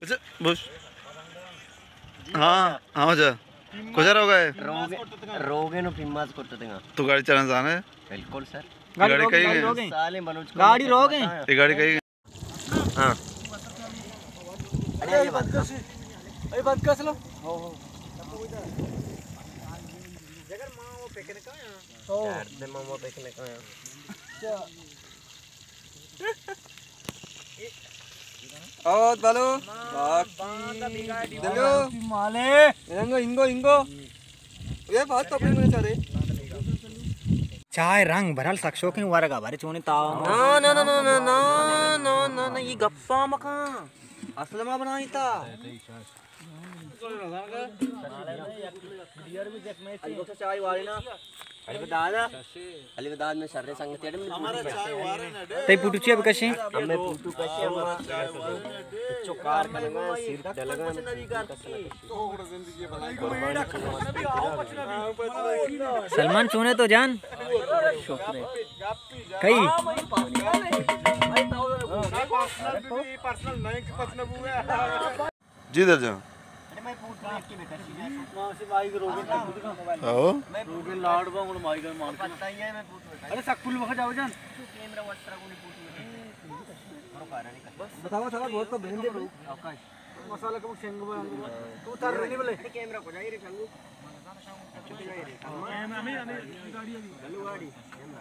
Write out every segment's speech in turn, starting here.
اچھا، بوش۔ ہاں، ہاں، جا۔ کجا روگ ئے؟ روگ، روگ ءَ نوں پیماز کرتگ۔ تو گاڑی چلانا زان ئے؟ بالکل سر۔ گاڑی گاڑی کئی گئی؟ سالیں بلوچ کو گاڑی روگ ءَ۔ یہ گاڑی کئی گئی؟ ہاں۔ اڑے، اڑے بند کر۔ اڑے بند کر سلو۔ جگر ماں وہ پکنک آیا۔ درد ماں وہ پکنک آیا۔ اچھا۔ اوت بلو، باقی دلو۔ مالے۔ انگو، انگو، انگو۔ اے بات تو اپنے منے چارے۔ چائے رنگ برحال سک شوقیں ورگا بارے چونے تاو۔ نا، نا، نا، یہ گپا مکان۔ اصل ما بنائی تا۔ علی بخش چائے وارے نا۔ علی بداد۔ علی بداد میں شر سنگتی اڑے۔ تئی پوٹو چیا بکشیں؟ ہمیں پوٹو کشے ہم۔ چو کار کنگا، سیر ڈلگا۔ سلمان چونے تو جان؟ شکر ہے۔ کئی؟ جی دل جان۔ ہاں۔ ارے سکول وقت جاؤ جان۔ بتاؤ سر، بہت تو بہن دے۔ مسالہ کم شنگ بنا۔ تو تر نہیں بولے۔ کیمرہ کو جائے رے شنگو۔ کیمرہ نہیں، نہیں، گاڑی ابھی۔ گلو گاڑی، کیمرہ۔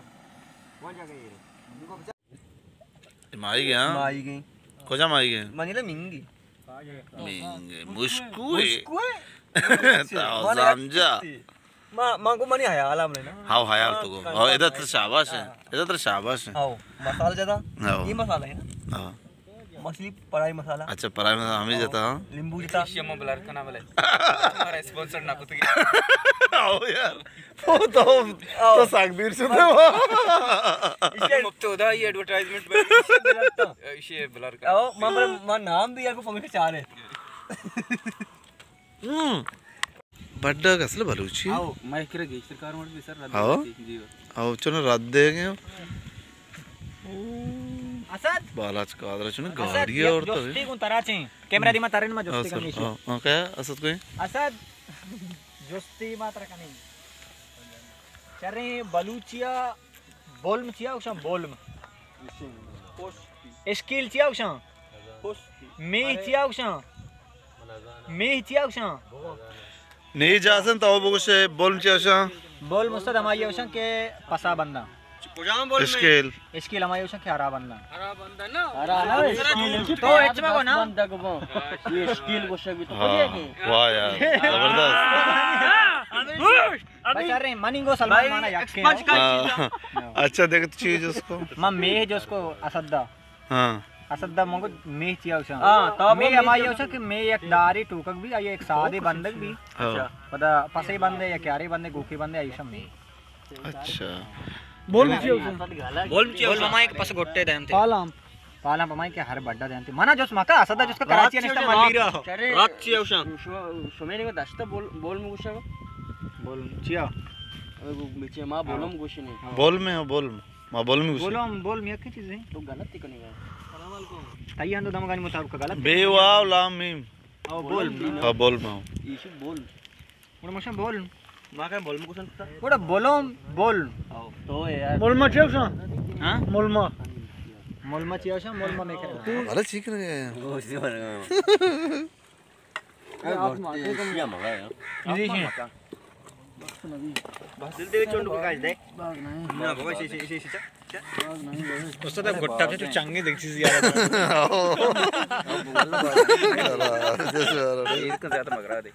کون جا گئی رے؟ مائی گئے، ہاں؟ مائی گئے۔ کجا مائی گئے؟ منی لے مینگی۔ مینگے، مشکوئے۔ مشکوئے؟ تاو زامجا۔ ما، ما گو منی حیال ہم نا۔ ہاو، حیال تو گو۔ ہاو، ادا تر شاباش ہے۔ ادا تر شاباش ہے۔ ہاو، مسالہ جدا۔ ہاو۔ یہ مسالہ ہے نا؟ ہاو۔ مچھلی پڑائی مسالہ۔ اچھا، پڑائی مسالہ ہمیں جتا، ہاں۔ لیمبو جتا۔ ایشی ہم بلر کنا بلے۔ ہمارا اسپانسر نہ کتگی۔ ہاو یار۔ وہ تو، تو ساگ دیر سے تھے وہ۔ مفت ہودا یہ ایڈورٹائزمنٹ میں۔ ایشی بلر کنا۔ او، ما، ما، ما نام بھی یار کو پمٹ چاہ رہے۔ ہم۔ بڈگ اصل بلوچی۔ آؤ، میں کرا گیشتر کار مر بھی سر رد ہاؤ۔ دیتی، جی۔ آؤ، چلو رد دے گئے۔ اسد۔ بالاچ قادر چلو اسد، گاڑی یک اور تو جستی گون ترا چیں۔ کیمرہ دیما ترین ما ہاں، جستی سر۔ کن نیشی۔ ہاں، ہاں، کیا اسد کوئی؟ اسد، جستی ما ترا کنی۔ چریں بلوچیا بولم چیا گوشاں؟ بولم۔ اشکیل چیا گوشاں؟ میہ چیا گوشاں؟ میہ چیا گوشاں؟ نی جاسن تو بگوشے، بولم چیا گوشاں؟ بولم استاد ہمائی گوشاں کہ پسا بنداں۔ اشکیل۔ اشکیل ہمائی گوشاں کہ ہرا بنداں۔ ہرا نا، اشکیل۔ تو ہچ مگو نا۔ یہ اشکیل گوشے بھی تو ہاں۔ واہ یار، زبردست۔ بچارے منی گو سلمان مانا یک کے۔ ہاں۔ اچھا، دیکھ تو چیز اس کو۔ ما میہ جو اس کو اسد دا۔ ہاں۔ اسد دا منگو میہ چیا گوشاں؟ ہاں، تو میہ ہمائی گوشاں کہ میہ یک داری ٹوکگ بھی، آئی یک سادے بندگ بھی۔ ہاں۔ پدا پسے بندے یا کیارے بندے، گوکے بندے، آئی گوشاں میہ۔ اچھا۔ بولم چیا گوشاں؟ بولم چیا گوشاں؟ ہمائی کہ پس گٹے دینتے۔ پالام۔ پالام ہمائی کہ ہر بڈا دینتے۔ منا جس مکا اسد دا جس کا کراچی نشتا ملیرا۔ رات چیا گوشاں؟ شو-، شو-، شمے نے داشتا بول، بولم گوشاں۔ بولم چیا؟ میچے ما بولم گوشنے۔ بولم ہے، بولم۔ ما بولم گوشی۔ بولم، بولم یک چیز ہے۔ تو غلط ہی کنی گا۔ تئی اندو دمگانی مطابق غلط۔ بے واو لام میم۔ او بولم۔ ہاں، بولم۔ ایشی بولم۔ گڑا مشا بولم۔ ما کہ بولم گوشن تا۔ گڑا بولم، بولم۔ تو یار۔ مولما چیا گوشاں؟ ہاں؟ مولما۔ مولما چیا گوشاں؟ مولما میں کرا۔ ارے چی کرے؟ استاد، اب گٹا کے تو چنگے دیکھ چیز یار۔ زیادہ مگرا دے۔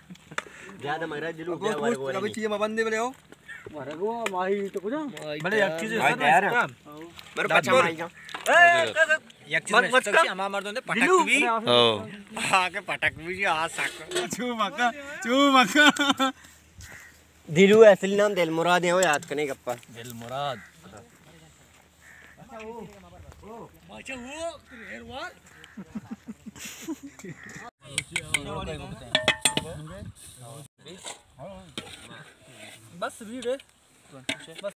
زیادہ مگرا دلو، بیا ورگو ورگو۔ چیز ما بندے بلے ہو۔ ورگو ماہی تو کجا؟ بلے یک چیز ہے، بھائی، سر، تیار ہے۔ میرے پچا ماہی جا۔ یک چیز مت، مت کر۔ ہما مردوں نے پٹک بھی۔ او۔ ہاں، کے پٹک بھی جی، آ سک۔ چو مکا، چو مکا۔ دلو اصل نام دل مراد ہے، وہ یاد کرنے گپا۔ دل مراد۔ بس بھیڑ ہے۔ بس